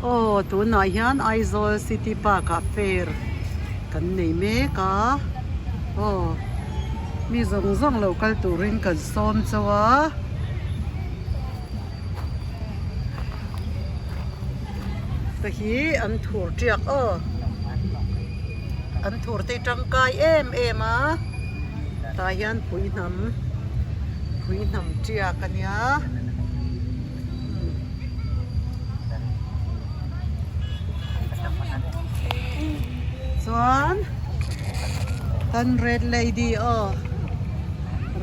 Aw tunah hian Aizawl city park ah fair kan nei mek a aw mi zawng zawng lo kal turin kan sawm chauh a. Te hi an thur tiak aw an thur te hi tangkai em em a tah hian pui hnam pui hnam tiak a nia. Chuan kan red lady aw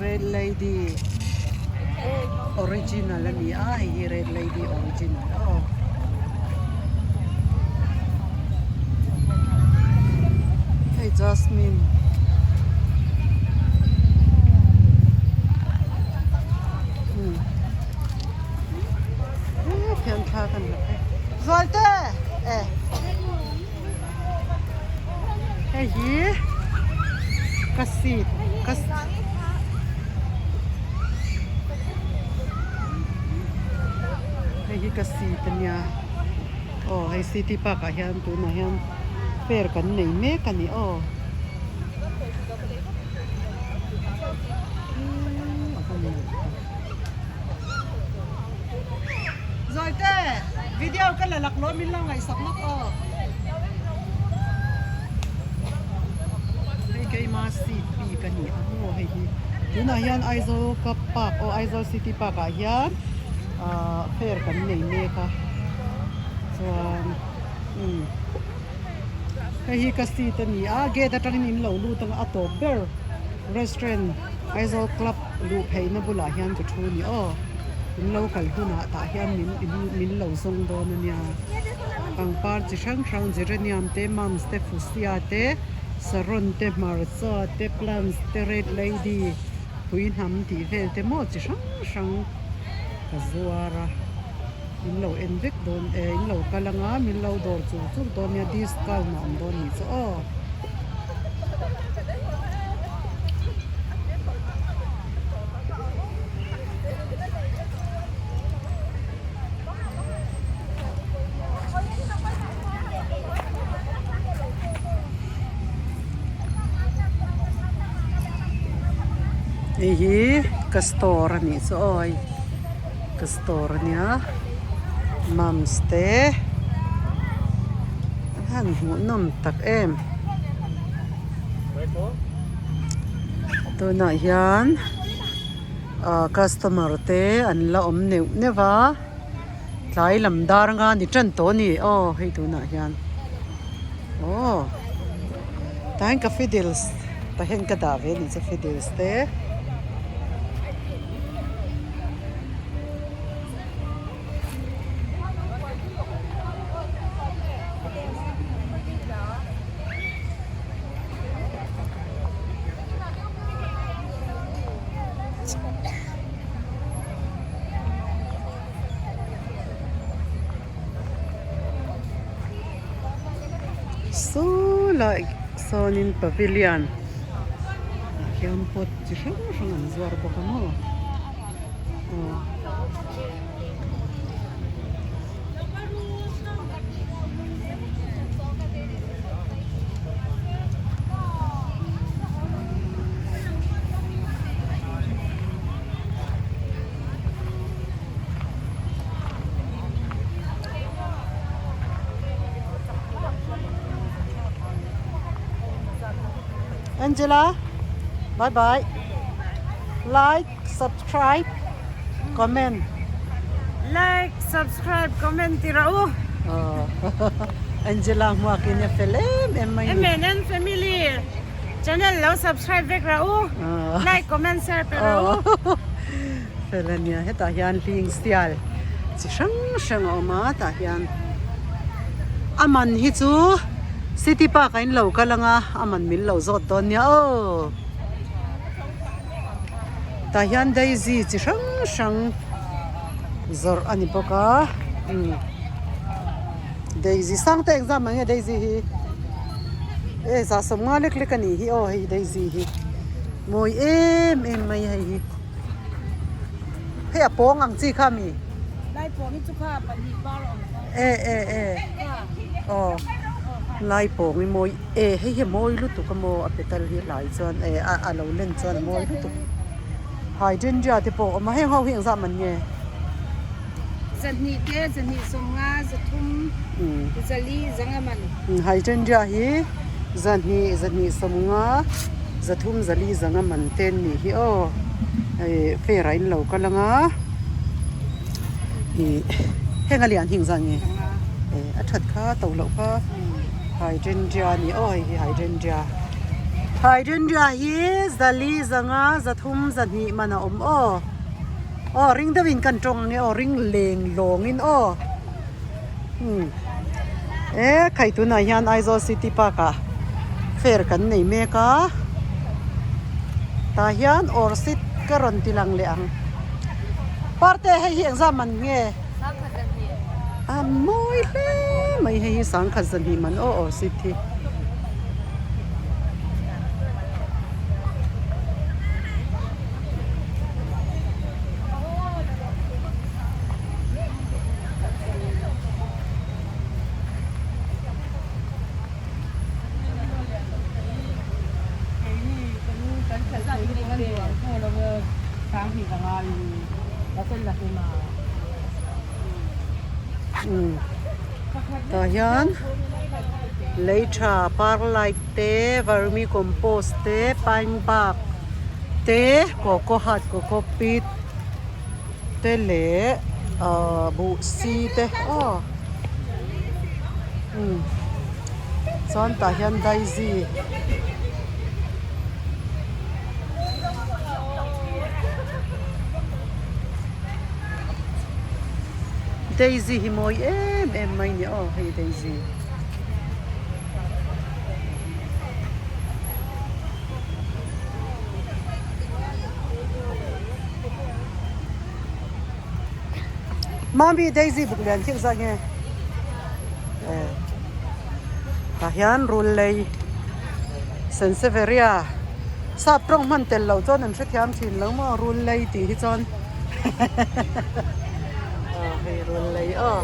red lady original a ni a hei hi red lady original aw. Hei jasmine. Thian thla kan la phei Zualte e hei hi ka seat ka hei hi ka seat ania aw hei city park ah hian tunah hian fair kan nei mek a ni aw. Zawite video ka la lak lo min lo ngaihsak lawk aw. Hei keima seat bik a ni a maw hei hi tunah hian Aizawl cup park aw Aizawl city park ah hian ah fair kan nei mek a chuan umm hei hi ka seat a ni a gate atangin in lo lut ang a tawp ber restaurant Aizawl club luh pheihna bulah hian ka thu a ni aw in lo kal hunah tah hian min min lo zawng dawn a nia pangpar chi hrang hrang geranium te mums te fuchsia te saron te hmarcha te plants te red lady pui hnam tih vel te maw chi hrang hrang ka zuar a in lo en vek dawn e in lo kal anga min lo dawr chur chur dawn nia discount a awm dawn a nih chu aw. Hei hi ka store a nih chu aw hei ka store a nia mums te a han hmuh nawm tak em tunah hian ah customer te an la awm neuh neuh a tlai lam dar anga ni tan tawh a ni aw hei tunah hian aw tah hian ka fiddles tah hian ka dah ve a nih chu fiddles te. Saw lai sawnin pavilion ah hian pot chi hrang hrang an zuar bawk a maw aw. Angela bye bye like subscribe comment like subscribe comment ti rawh u Angela hmuakin a fel em em mai ni MNN family channel lo subscribe vek rawh u like comment share pe rawh u fel a nia hetah hian hling sial chi hrang hrang a awm a tah hian a man hi chu city park ah in lo kal ang a a man min lo zawt dawn nia aw. Tah hian daisy chi hrang hrang zawrh a ni bawk a umm daisy sang te engzam ang nge daisy hi e zah sawmnga lek lek a nih hi aw hei daisy hi mawi em em mai hei hi hei a pawng ang chi kha mi. E e e aw lai pawng hi mawi e hei hi a mawi lutuk a maw a petal hi hlai chuan e a a lo len chuan a mawi lutuk hydrangea te pawh a awm a heng ho hi engzah man nge? Zahnih te zahnih sawmnga zathum zali zanga man. Hydrangea hi zahnih zahnih sawmnga zathum zali zanga man te an nih hi aw hei fair ah in lo kal anga ih heng a lian hi engzah nge eh a that kha to loh kha hydrangea a ni aw hei hi hydrangea hydrangea hi zali zanga zathum zahnih man a awm aw. Aw ring deuh in kan tawng ange aw ring leng lawng in aw umm e khai tunah hian Aizawl city park ah fair kan nei mek a tah hian awr seat ka rawn ti lang leh ang parte hei hi engzah man nge a mawi hle mai hei hi sangkhat zahnih man aw awr seat hi. Tah hian lei tha perlite te vermicompost te pine bark te coco hut coco pit te leh ahh buh si te aw umm chuan tah hian daisy daisy hi mawi em em mai a ni aw hei daisy. Mami Daisy buk lian thil zah nge eh tah hian rul lei Sansevieria sap tawng hman tel loh chuan an hrethiam thin lo maw rul lei tih hi chuan aw hei rul lei aw.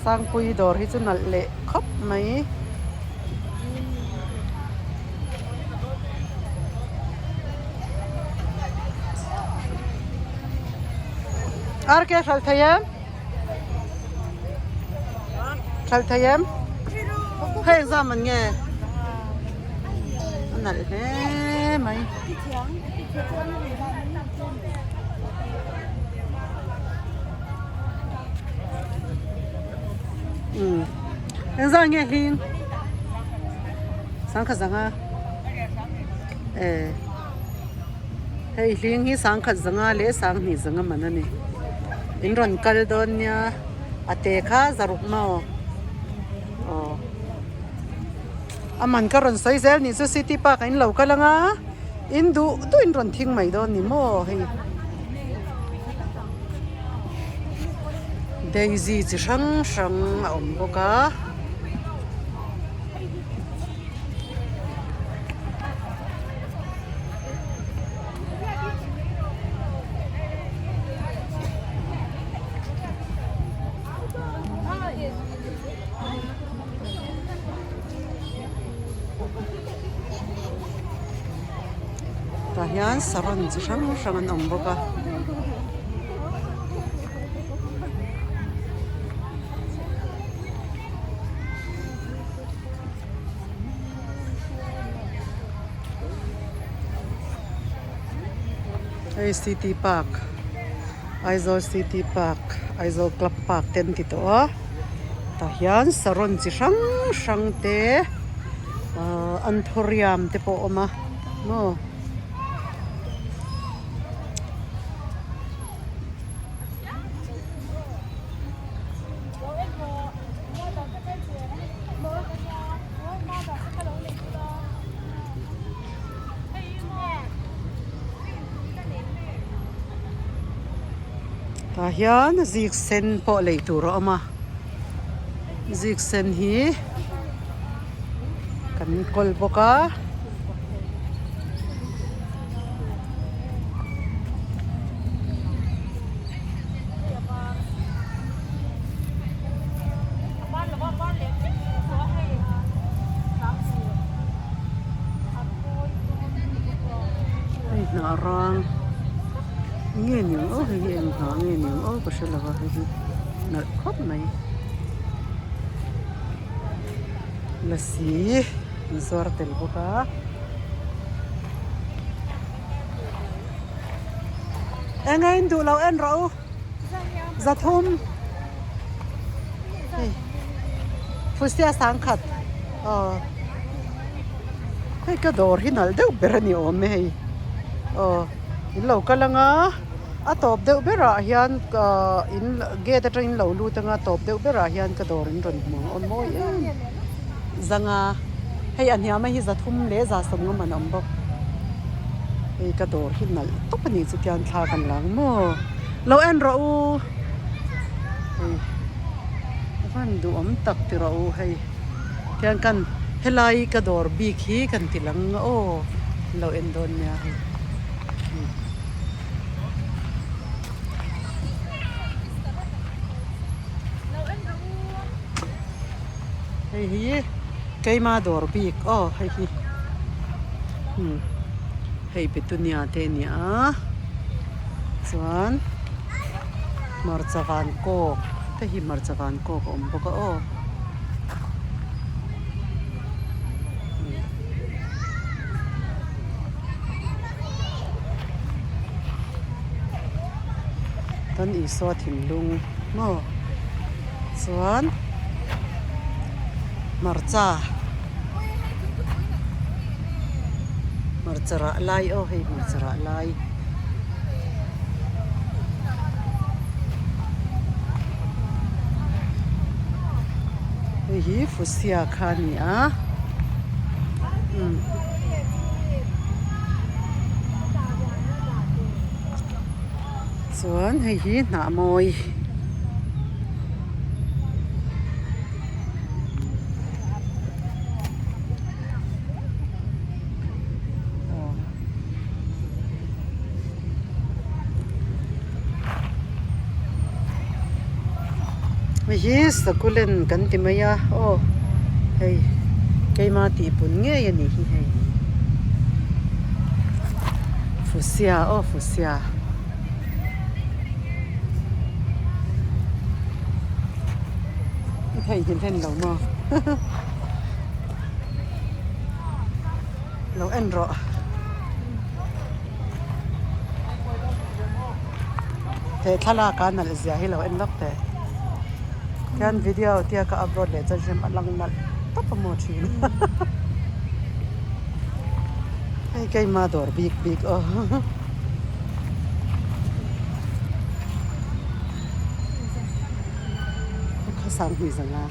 Sangpui dawr hi chu nalh leh khawp mai. Ar ke hralh thei em? Hralh thei em? Hei engzam an nge? A nalh hle mai. Umm engzah nge hling sangkhat zanga eh hei hling hi sangkhat zanga leh sanghnih zanga man a ni in rawn kal dawn nia a te kha zaruk maw aw a man ka rawn sawi zel nih chu city park ah in lo kal anga in duh duh in rawn thing mai dawn ni maw hei. Daisy chi hrang hrang a awm bawk a. Tah hian saron chi hrang hrang an awm bawk a. Hei city park Aizawl city park Aizawl club park te an ti tawh a tah hian saron chi hrang hrang te ahh anthurium te pawh a awm a maw. Tah hian zik sen pawh lei tur a awm a zik sen hi kan kawl bawk a. ka hre lo a hei hi nalh khawp mai lasi an zuar tel bawk a. Eng a in duh loh en rawh u zathum hei Fusia sangkhat aw hei ka dawr hi nalh deuh ber a ni awm e hei aw in lo kal ang a a tawp deuh berah hian ahh in gate atangin lo lut ang a tawp deuh berah hian ka dawr in rawn hmu ang aw mawi em zanga hei a hniam a hi zathum leh za sawmngam an awm bawk hei ka dawr hi nalh tawp a nih chu tiang thla kan la ang maw lo en rawh u hei a van duhawm tak ti rawh u hei tiang kan helai ka dawr bik hi kan ti lang a aw lo en dawn nia hei. Hei hi keima dawr bik aw hei hi umm hei petunia te a ni a chuan hmarcha van kawk te hi hmarcha van kawk a awm bawk a aw. Kan Isua thinlung maw chuan hmarcha hmarcha rah lai aw hei hmarcha rah lai. Hei hi Fusia kha a ni a umm. Chuan hei hi hnah mawi. Hei hi succulent kan ti mai a aw hei keima tih pun ngei a nih hi hei fusia aw fusia. I theihnghilh hlen lo maw lo en rawh. He thlalak a nalh zia hi lo en lawk teh. Khian video tia ka upload leh chuan hrim a lang nalh tawp a maw thin. Hei keima dawr bik bik aw. Khawsang hnih zanga.